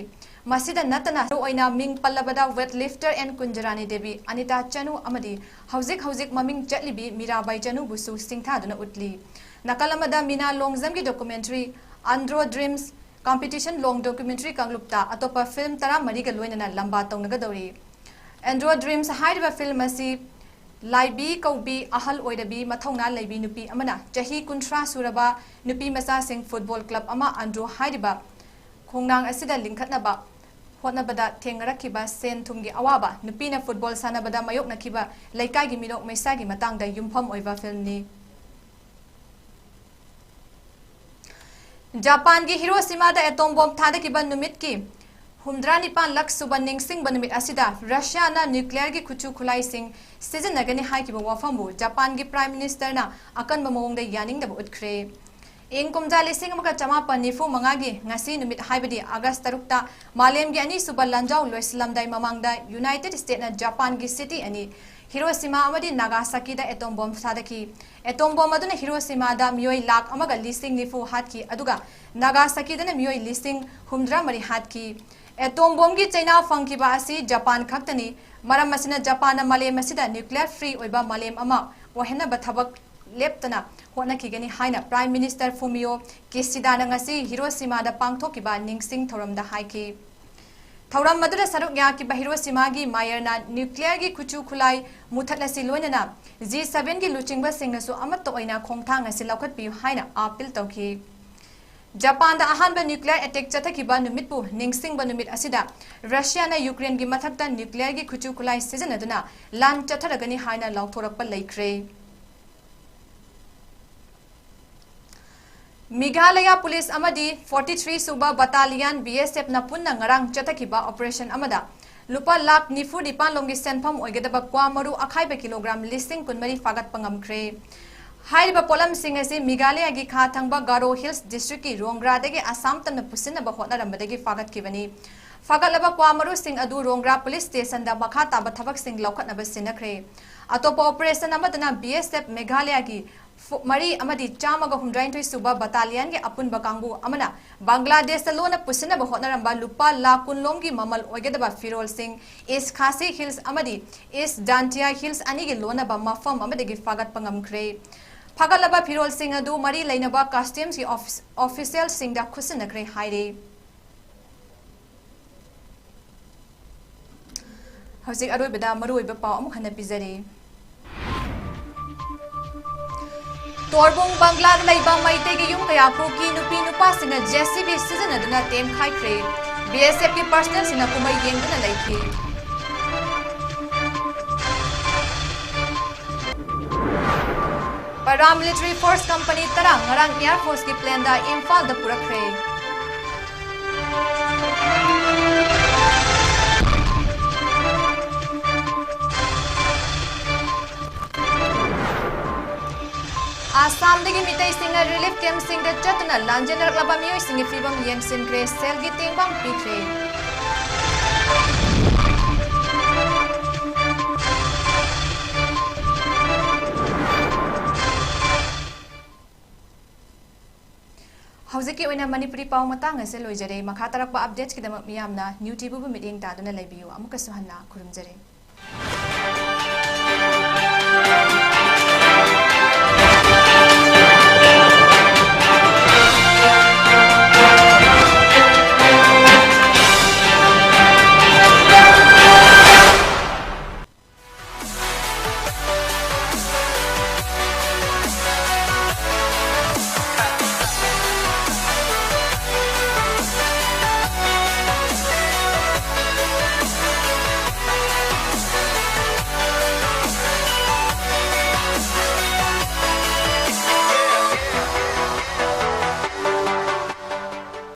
ꯃꯁꯤꯗ ꯅꯠꯇꯅ ꯃꯔꯨꯑꯣꯏꯅ ꯃꯤꯡ ꯄꯜꯂꯕꯗ weight lifter N ꯀꯨꯟꯖꯔꯥꯅꯤ ꯗꯦꯕꯤ, ꯑꯅꯤꯇꯥ ꯆꯅꯨ ꯑꯃꯗꯤ ꯍꯧꯖꯤꯛ ꯍꯧꯖꯤꯛ ꯃꯃꯤꯡ ꯆꯠꯂꯤꯕꯤ ꯃꯤꯔꯥꯕꯥꯏ ꯆꯅꯨꯕꯨꯁꯨ ꯁꯤꯡꯊꯥꯗꯨꯅ ꯎꯠꯂꯤ꯫ ꯅꯥꯀꯜ ꯑꯃꯗ ꯃꯤꯅꯥ ꯂꯣꯡꯖꯝꯒꯤ ꯗꯣꯀꯨꯃꯦꯟꯇꯔꯤ ꯑꯟꯗ꯭ꯔꯣ ꯗ꯭ꯔꯤꯝꯁ ꯀꯝꯄꯤꯇꯤꯁꯟ ꯂꯣꯡ ꯗꯣꯀꯨꯃꯦꯟꯇꯔꯤ ꯀꯥꯡꯂꯨꯞꯇ ꯑꯇꯣꯞꯄ ꯐꯤꯜꯝ ꯇꯔꯥꯃꯔꯤꯒ ꯂꯣꯏꯅꯅ ꯂꯝꯕꯥ ꯇꯧꯅꯒꯗꯧꯔꯤ꯫ ꯑꯟꯗ꯭ꯔꯣ ꯗ꯭ꯔꯤꯝꯁ ꯍꯥꯏꯔꯤꯕ ꯐꯤꯜꯝ ꯑꯁꯤ ꯂꯥꯏꯕꯤ ꯀꯧꯕꯤ ꯑꯍꯜ ꯑꯣꯏꯔꯕꯤ ꯃꯊꯧꯅꯥ ꯂꯩꯕꯤ ꯅꯨꯄꯤ ꯑꯃꯅ ꯆꯍꯤ ꯀꯨꯟꯊ꯭ꯔꯥ ꯁꯨꯔꯕ ꯅꯨꯄꯤ ꯃꯆꯥꯁꯤꯡ ꯐꯨꯠꯕꯣꯜ ꯀ꯭ꯂꯕ ꯑꯃ ꯑꯟꯗ꯭ꯔꯣ ꯍꯥꯏꯔꯤꯕ ꯈꯣꯡꯅꯥꯡ ꯑꯁꯤꯗ ꯂꯤꯡꯈꯠꯅꯕ ꯍꯣꯠꯅꯕꯗ ꯊꯦꯡꯅꯔꯛꯈꯤꯕ ꯁꯦꯟ ꯊꯨꯝꯒꯤ ꯑꯋꯥꯕ, ꯅꯨꯄꯤꯅ ꯐꯨꯠꯕꯣꯜ ꯁꯥꯟꯅꯕꯗ ꯃꯥꯌꯣꯛꯅꯈꯤꯕ ꯂꯩꯀꯥꯏꯒꯤ ꯃꯤꯅꯣꯛ ꯃꯩꯁꯥꯒꯤ ꯃꯇꯥꯡꯗ ꯌꯨꯝꯐꯝ ꯑꯣꯏꯕ ꯐꯤꯜꯝꯅꯤ꯫ ꯖꯄꯥꯟꯒꯤ ꯍꯤꯔꯣꯁꯤꯃꯥꯗ ꯑꯦꯇꯣꯝ ꯕꯣꯝ ꯊꯥꯗꯈꯤꯕ ꯅꯨꯃꯤꯠꯀꯤ ꯍꯨꯝꯗ꯭ꯔꯥ ꯅꯤꯄꯥꯟ ꯂꯛ ꯁꯨꯕ ꯅꯤꯡꯁꯤꯡꯕ ꯅꯨꯃꯤꯠ ꯑꯁꯤꯗ ꯔꯁꯤꯌꯥꯅ ꯅ꯭ꯌꯨꯀ꯭ꯂꯤꯌꯔꯒꯤ ꯈꯨꯠꯁꯨ ꯈꯨꯠꯂꯥꯏꯁꯤꯡ ꯁꯤꯖꯤꯟꯅꯒꯅꯤ ꯍꯥꯏꯈꯤꯕ ꯋꯥꯐꯝꯕꯨ ꯖꯄꯥꯟꯒꯤ ꯄ꯭ꯔꯥꯏꯝ ꯃꯤꯅꯤꯁꯇꯔꯅ ꯑꯀꯟꯕ ꯃꯑꯣꯡꯗ ꯌꯥꯅꯤꯡꯗꯕ ꯎꯠꯈ꯭ꯔꯦ꯫ ꯏꯪ ꯀꯨꯝꯖꯥ ꯂꯤꯁꯤꯡ ꯑꯃꯒ ꯆꯃꯥꯄꯟ ꯅꯤꯐꯨ ꯃꯉꯥꯒꯤ ꯉꯁꯤ ꯅꯨꯃꯤꯠ, ꯍꯥꯏꯕꯗꯤ ꯑꯥꯒꯁ ꯇꯔꯨꯛꯇ ꯃꯥꯂꯦꯝꯒꯤ ꯑꯅꯤꯁꯨꯕ ꯂꯥꯟꯖꯥꯎ ꯂꯣꯏꯁꯤꯜꯂꯝꯗꯥꯏ ꯃꯃꯥꯡꯗ ꯌꯨꯅꯥꯏꯇꯦꯗ ꯁ꯭ꯇꯦꯠꯅ ꯖꯄꯥꯟꯒꯤ ꯁꯤꯇꯤ ꯑꯅꯤ ꯍꯤꯔꯣꯁꯤꯃꯥ ꯑꯃꯗꯤ ꯅꯥꯒꯥꯁꯥꯀꯤꯗ ꯑꯦꯇꯣꯝ ꯕꯣꯝ ꯊꯥꯗꯈꯤ꯫ ꯑꯦꯇꯣꯝ ꯕꯣꯝ ꯑꯗꯨꯅ ꯍꯤꯔꯣꯁꯤꯃꯥꯗ ꯃꯤꯑꯣꯏ ꯂꯥꯈ ꯑꯃꯒ ꯂꯤꯁꯤꯡ ꯅꯤꯐꯨ ꯍꯥꯠꯈꯤ, ꯑꯗꯨꯒ ꯅꯥꯒꯥꯁꯥꯀꯤꯗꯅ ꯃꯤꯑꯣꯏ ꯂꯤꯁꯤꯡ ꯍꯨꯝꯗ꯭ꯔꯥ ꯃꯔꯤ ꯍꯥꯠꯈꯤ꯫ ꯑꯦꯇꯣꯝ ꯕꯣꯝꯒꯤ ꯆꯩꯅꯥ ꯐꯪꯈꯤꯕ ꯑꯁꯤ ꯖꯄꯥꯟ ꯈꯛꯇꯅꯤ꯫ ꯃꯔꯝ ꯑꯁꯤꯅ ꯖꯄꯥꯟꯅ ꯃꯥꯂꯦꯝ ꯑꯁꯤꯗ ꯅ꯭ꯌꯨꯀ꯭ꯂꯤꯌꯔ ꯐ꯭ꯔꯤ ꯑꯣꯏꯕ ꯃꯥꯂꯦꯝ ꯑꯃ ꯑꯣꯏꯍꯟꯅꯕ ꯊꯕꯛ ꯂꯦꯞꯇꯅ ꯍꯣꯠꯅꯈꯤꯒꯅꯤ ꯍꯥꯏꯅ ꯄ꯭ꯔꯥꯏꯝ ꯃꯤꯅꯤꯁꯇꯔ ꯐꯨꯃꯤꯑꯣ ꯀꯤꯁꯤꯗꯥꯅ ꯉꯁꯤ ꯍꯤꯔꯣꯁꯤꯃꯥꯗ ꯄꯥꯡꯊꯣꯛꯈꯤꯕ ꯅꯤꯡꯁꯤꯡ ꯊꯧꯔꯝꯗ ꯍꯥꯏꯈꯤ꯫ ꯊꯧꯔꯝ ꯑꯗꯨꯗ ꯁꯔꯨꯛ ꯌꯥꯈꯤꯕ ꯍꯤꯔꯣꯁꯤꯃꯥꯒꯤ ꯃꯥꯌꯔꯅ ꯅ꯭ꯌꯨꯀ꯭ꯂꯤꯌꯔꯒꯤ ꯈꯨꯠꯁꯨ ꯈꯨꯠꯂꯥꯏ ꯃꯨꯊꯠꯂꯁꯤ ꯂꯣꯏꯅꯅ ꯖꯤ ꯁꯚꯦꯟꯒꯤ ꯂꯨꯆꯤꯡꯕꯁꯤꯡꯅꯁꯨ ꯑꯃꯠꯇ ꯑꯣꯏꯅ ꯈꯣꯡꯊꯥꯡ ꯑꯁꯤ ꯂꯧꯈꯠꯄꯤꯌꯨ ꯍꯥꯏꯅ ꯑꯥꯄꯤꯜ ꯇꯧꯈꯤ꯫ ꯖꯄꯥꯟꯗ ꯑꯍꯥꯟꯕ ꯅ꯭ꯌꯨꯀ꯭ꯂꯤꯌꯔ ꯑꯦꯇꯦꯛ ꯆꯠꯊꯈꯤꯕ ꯅꯨꯃꯤꯠꯄꯨ ꯅꯤꯡꯁꯤꯡꯕ ꯅꯨꯃꯤꯠ ꯑꯁꯤꯗ ꯔꯁꯤꯌꯥꯅ ꯌꯨꯀ꯭ꯔꯦꯟꯒꯤ ꯃꯊꯛꯇ ꯅ꯭ꯌꯨꯀ꯭ꯂꯤꯌꯔꯒꯤ ꯈꯨꯠꯁꯨ ꯈꯨꯠꯂꯥꯏ ꯁꯤꯖꯤꯟꯅꯗꯨꯅ ꯂꯥꯟ ꯆꯠꯊꯔꯒꯅꯤ ꯍꯥꯏꯅ ꯂꯥꯎꯊꯣꯔꯛꯄ ꯂꯩꯈ꯭ꯔꯦ꯫ ꯃꯦꯘꯥꯂꯌꯥ ꯄꯨꯂꯤꯁ ꯑꯃꯗꯤ ꯐꯣꯔꯇꯤ ꯊ꯭ꯔꯤ ꯁꯨꯕ ꯕꯇꯥꯂꯤꯌꯟ ꯕꯤ ꯑꯦꯁ ꯑꯦꯐꯅ ꯄꯨꯟꯅ ꯉꯔꯥꯡ ꯆꯠꯊꯈꯤꯕ ꯑꯣꯄꯔꯦꯁꯟ ꯑꯃꯗ ꯂꯨꯄꯥ ꯂꯥꯈ ꯅꯤꯐꯨ ꯅꯤꯄꯥꯟ ꯂꯣꯝꯒꯤ ꯁꯦꯟꯐꯝ ꯑꯣꯏꯒꯗꯕ ꯀ꯭ꯋꯥ ꯃꯔꯨ ꯑꯈꯥꯏꯕ ꯀꯤꯂꯣꯒ꯭ꯔꯥꯝ ꯂꯤꯁꯤꯡ ꯀꯨꯟꯃꯔꯤ ꯐꯥꯒꯠꯄ ꯉꯝꯈ꯭ꯔꯦ꯫ ꯍꯥꯏꯔꯤꯕ ꯄꯣꯠꯂꯝꯁꯤꯡ ꯑꯁꯤ ꯃꯦꯘꯥꯂꯌꯥꯒꯤ ꯈꯥ ꯊꯪꯕ ꯒꯥꯔꯣ ꯍꯤꯜꯁ ꯗꯤꯁꯇ꯭ꯔꯤꯛꯀꯤ ꯔꯣꯡꯒ꯭ꯔꯥꯗꯒꯤ ꯑꯁꯥꯝ ꯇꯝꯅ ꯄꯨꯁꯤꯟꯅꯕ ꯍꯣꯠꯅꯔꯝꯕꯗꯒꯤ ꯐꯥꯒꯠꯈꯤꯕꯅꯤ꯫ ꯐꯥꯒꯠꯂꯕ ꯀ꯭ꯋꯥ ꯃꯔꯨꯁꯤꯡ ꯑꯗꯨ ꯔꯣꯡꯒ꯭ꯔꯥ ꯄꯨꯂꯤꯁ ꯁ꯭ꯇꯦꯁꯟꯗ ꯃꯈꯥ ꯇꯥꯕ ꯊꯕꯛꯁꯤꯡ ꯂꯧꯈꯠꯅꯕ ꯁꯤꯟꯅꯈ꯭ꯔꯦ꯫ ꯑꯇꯣꯞꯄ ꯑꯣꯄꯔꯦꯁꯟ ꯑꯃꯗꯅ ꯕꯤ ꯑꯦꯁ ꯑꯦꯐ ꯃꯦꯘꯥꯂꯌꯥꯒꯤ ꯐꯨ-, ꯃꯔꯤ ꯑꯃꯗꯤ ꯆꯥꯝꯃꯒ ꯍꯨꯝꯗ꯭ꯔꯥꯅꯤꯊꯣꯏ ꯁꯨꯕ ꯕꯇꯥꯂꯤꯌꯟꯒꯤ ꯑꯄꯨꯟꯕ ꯀꯥꯡꯕꯨ ꯑꯃꯅ ꯕꯪꯒ꯭ꯂꯥꯗꯦꯁꯇ ꯂꯣꯟꯅ ꯄꯨꯁꯤꯟꯅꯕ ꯍꯣꯠꯅꯔꯝꯕ ꯂꯨꯄꯥ ꯂꯥꯈ ꯀꯨꯟ ꯂꯣꯝꯒꯤ ꯃꯃꯜ ꯑꯣꯏꯒꯗꯕ ꯐꯤꯔꯣꯜꯁꯤꯡ ꯏꯁ ꯈꯥꯁꯤ ꯍꯤꯜꯁ ꯑꯃꯗꯤ ꯏꯁ ꯖꯥꯟꯇꯤꯌꯥ ꯍꯤꯜꯁ ꯑꯅꯤꯒꯤ ꯂꯣꯟꯅꯕ ꯃꯐꯝ ꯑꯃꯗꯒꯤ ꯐꯥꯒꯠꯄ ꯉꯝꯈ꯭ꯔꯦ꯫ ꯐꯥꯒꯠꯂꯕ ꯐꯤꯔꯣꯜꯁꯤꯡ ꯑꯗꯨ ꯃꯔꯤ ꯂꯩꯅꯕ ꯀꯁꯇꯝꯁꯀꯤ ꯑꯣꯐꯤꯁ-, ꯑꯣꯐꯤꯁꯤꯌꯦꯜꯁꯤꯡꯗ ꯈꯨꯠꯁꯤꯟꯅꯈ꯭ꯔꯦ ꯍꯥꯏꯔꯤ꯫ ꯍꯧꯖꯤꯛ ꯑꯔꯣꯏꯕꯗ ꯃꯔꯨꯑꯣꯏꯕ ꯄꯥꯎ ꯑꯃꯨꯛ ꯍꯟꯅ ꯄꯤꯖꯔꯤ꯫ ꯇꯣꯔꯕꯨꯡ ꯕꯪꯒ꯭ꯂꯥꯗ ꯂꯩꯕ ꯃꯩꯇꯩꯒꯤ ꯌꯨꯝ ꯀꯌꯥ ꯀꯨꯀꯤ ꯅꯨꯄꯤ ꯅꯨꯄꯥꯁꯤꯡꯅ ꯖꯦ ꯁꯤ ꯕꯤ ꯁꯤꯖꯤꯟꯅꯗꯨꯅ ꯇꯦꯝꯈꯥꯏꯈ꯭ꯔꯦ꯫ ꯕꯤ ꯑꯦꯁ ꯑꯦꯐꯀꯤ ꯄꯔꯁꯅꯦꯜꯁꯤꯡꯅ ꯀꯨꯝꯍꯩ ꯌꯦꯡꯗꯨꯅ ꯂꯩꯈꯤ꯫ Paramilitary Force Company ꯇꯔꯥ ꯉꯔꯥꯡ Air Forceꯀꯤ planeꯗ ꯏꯝꯐꯥꯜꯗ ꯄꯨꯔꯛꯈ꯭ꯔꯦ꯫ ꯑꯁꯥꯝꯗꯒꯤ ꯃꯤꯇꯩꯁꯤꯡꯅ relief campꯁꯤꯡꯗ ꯆꯠꯇꯨꯅ ꯂꯥꯟꯖꯦꯟꯅꯔꯛꯂꯕ ꯃꯤꯑꯣꯏꯁꯤꯡꯒꯤ ꯐꯤꯕꯝ ꯌꯦꯡꯁꯤꯟꯈ꯭ꯔꯦ, ꯁꯦꯜꯒꯤ ꯇꯦꯡꯕꯥꯡ ꯄꯤꯈ꯭ꯔꯦ꯫ ꯍꯧꯖꯤꯛꯀꯤ ꯑꯣꯏꯅ ꯃꯅꯤꯄꯨꯔꯤ ꯄꯥꯎ ꯃꯇꯥꯡ ꯑꯁꯤ ꯂꯣꯏꯖꯔꯦ꯫ ꯃꯈꯥ ꯇꯥꯔꯛꯄ updatesꯀꯤꯗꯃꯛ ꯃꯤꯌꯥꯝꯅ New TVꯕꯨ ꯃꯤꯠꯌꯦꯡ ꯇꯥꯗꯨꯅ ꯂꯩꯕꯤꯌꯨ꯫ ꯑꯃꯨꯛꯀꯁꯨ ꯍꯟꯅ ꯈꯨꯔꯨꯝꯖꯔꯤ꯫